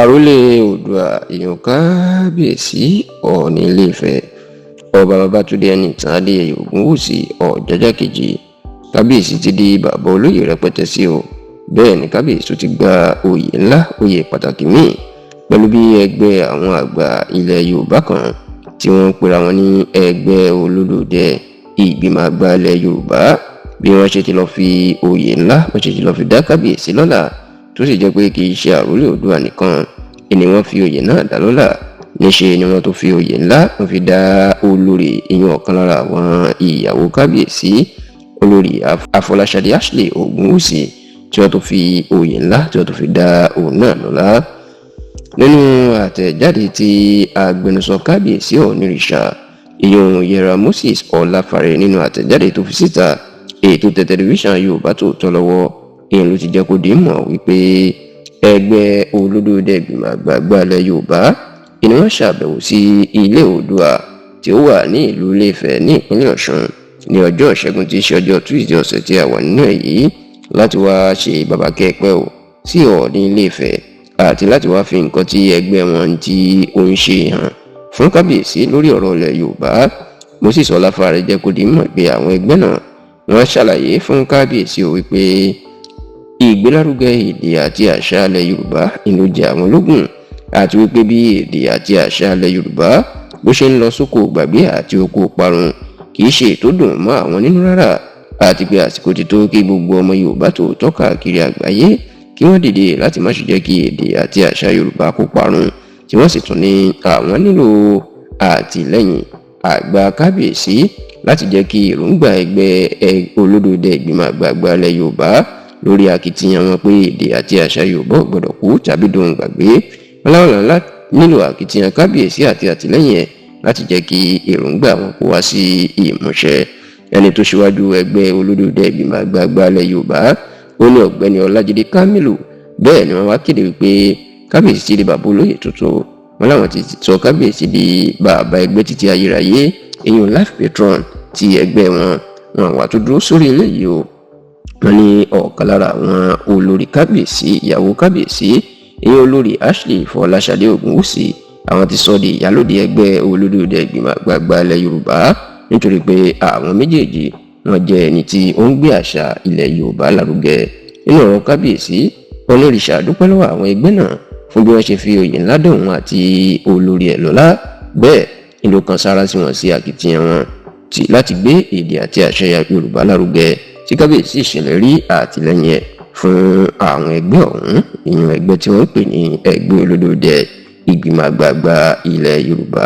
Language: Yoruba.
Àròlé Oòduà, èèyàn Kábíyèsí Ọọ̀ni Ilé-Ifẹ̀, Ọba Babátúndé Ẹnìtàn Adéyẹyè Ògúnwùsì Ọ̀jájá kejì. Kábíyèsí ti di bàbá olóyè rẹpẹtẹ sí o. Bẹ́ẹ̀ ni kábíyèsí tún ti gba oyè ńlá, oyè pàtàkì míì, pẹ̀lú bí ẹgbẹ́ àwọn àgbà ilẹ̀ Yorùbá kan tí wọ́n ń pera wọn ní Ẹgbẹ́ Olódòdẹ Ìgbìmọ̀ Àgbà Ilẹ̀ Yorùbá, bí wọ́n ṣe ti lọ́ọ́ fi oyè ńlá, wọ́n ṣe ti lọ́ọ́ fi dá kábíyèsí lọ́lá, tó sì jẹ́ pé kì í ṣe àròlé Oòduà nìkan ni wọ́n fi oyè náà dá lọ́lá. Níṣe ni wọ́n tó fi oyè ńlá, wọ́n fi dá olórí, ìyẹn ọ̀kan lára àwọn ìyàwó kábíyèsí, Olórí Afọláṣadé Ashley Ògúnwùsì, tí wọ́n tó fi oyè ńlá, tí wọ́n tó fi dá òun náà lọ́lá. Nínú àtẹ̀jáde tí agbẹnusọ kábíyèsí Ọ̀nìrìṣà, ìyẹn Yẹra Moses Ọláfàrẹ, nínú àtẹ̀jáde tó fi síta, ètò tẹ tẹlifíṣàn Yorùbá Tòótọ́ lọ́wọ́, ìyẹn ló ti jẹ́ kó di mọ̀ wípé Ẹgbẹ́ Olódòdó Ìgbìmọ̀ Àgbààgbà Ilẹ̀ Yorùbá ni wọ́n ṣàbẹ̀wò sí Ilé Oòduà tí ó wà ní ìlú Ilé-Ifẹ̀ ní ìpínlẹ̀ Ọ̀ṣun ní ọjọ́ Ìṣẹ́gun, tí í ṣe ọjọ́ Tuesday ọ̀sẹ̀ tí a wà nínú ẹ̀ yìí, láti wá ṣe bàbá kẹ́pẹ́ o sí Ọọ̀ni Ilé-Ifẹ̀ àti láti wá fi nǹkan tí ẹgbẹ́ wọn tí ó ń ṣe hàn fún kábíyèsí lórí ọ̀rọ̀ ilẹ̀ Yorùbá. Moses Ọláfàrẹ jẹ́ kó di mọ̀ pé àwọn ẹgbẹ́ náà, wọ́n ṣàlàyé fún kábíyèsí o wípé ìgbélárugẹ èdè àti àṣà ilẹ̀ Yorùbá ló jẹ àwọn lógún, àti wípé bí èdè àti àṣà ilẹ̀ Yorùbá bó ṣe ń lọ sóko gbàgbé àti oko parun kì í ṣe ètò dùn mọ́ àwọn nínú rárá, àti pé àsìkò ti tó kí gbogbo ọmọ Yorùbá tòótọ́ káàkiri àgbáyé kí wọ́n dìde láti má ṣe jẹ́ kí èdè àti àṣà Yorùbá kó parun, tí wọ́n sì tún ní àwọn nílò àtìlẹ́yìn àgbà kábíyèsí láti jẹ́ kí èròǹgbà Ẹgbẹ́ Olódòdó Ìgbìmọ̀ Àgbààgbà Ilẹ̀ Yorùbá lórí akitiyan wọn pé èdè àti àṣà Yorùbá ò gbọdọ̀ kú tàbí dohun gbàgbé. Wọn láwọn nílò akitiyan kábíyèsí àti àtìlẹ́yìn ẹ̀ láti jẹ́ kí èròǹgbà wọn kó wá sí ìmúṣẹ. Ẹni tó ṣíwájú Ẹgbẹ́ Olódòdó Ìgbìmọ̀ Àgbààgbà Ilẹ̀ Yorùbá, ó ní Ọ̀gbẹ́ni Ọlájídé Kamilu. Bẹ́ẹ̀ ni wọ́n wá kéde wípé kábíyèsí ti di bàbá olóyè tuntun. Wọn láwọn ti sọ kábíyèsí di bàbá ẹgbẹ́ títí ayérayé, èyàn life patron ti ẹgbẹ́ wọn. Wọn wà tó dúró sórí eléyìí o. Wọn ní ọ̀kan lára àwọn olórí kábíyèsí, ìyàwó kábíyèsí, èyàn Olórí Ashley Fọláṣadé Ògúnwùsì, àwọn ti sọ di ìyálòdì Ẹgbẹ́ Olódòdó Ìgbìmọ̀ Àgbààgbà Ilẹ̀ Yorùbá, nítorí pé àwọn méjèèjì wọn jẹ́ ẹni tí ó ń gbé àṣà ilẹ̀ Yorùbá lárugẹ. Nínú ọ̀rọ̀ kábíyèsí, onírìṣà dúpẹ́ lọ́wọ́ àwọn ẹgbẹ́ náà fún bí wọ́n ṣe fi oyè ńlá dòun àti olórí ẹ̀ lọ́lá. Bẹ́ẹ̀ ìlú kan sára sí wọn sí akitiyan wọn láti gbé èdè àti àṣà Yorùbá lárugẹ, tí kábíyèsí ṣèlérí àtìlẹ́yìn ẹ̀ fún àwọn ẹgbẹ́ ọ̀hún, ìyẹn ẹgbẹ́ tí wọ́n ń pè ní Ẹgbẹ́ Olódòdẹ Ìgbìmọ̀ Àgbààgbà Ilẹ̀ Yorùbá.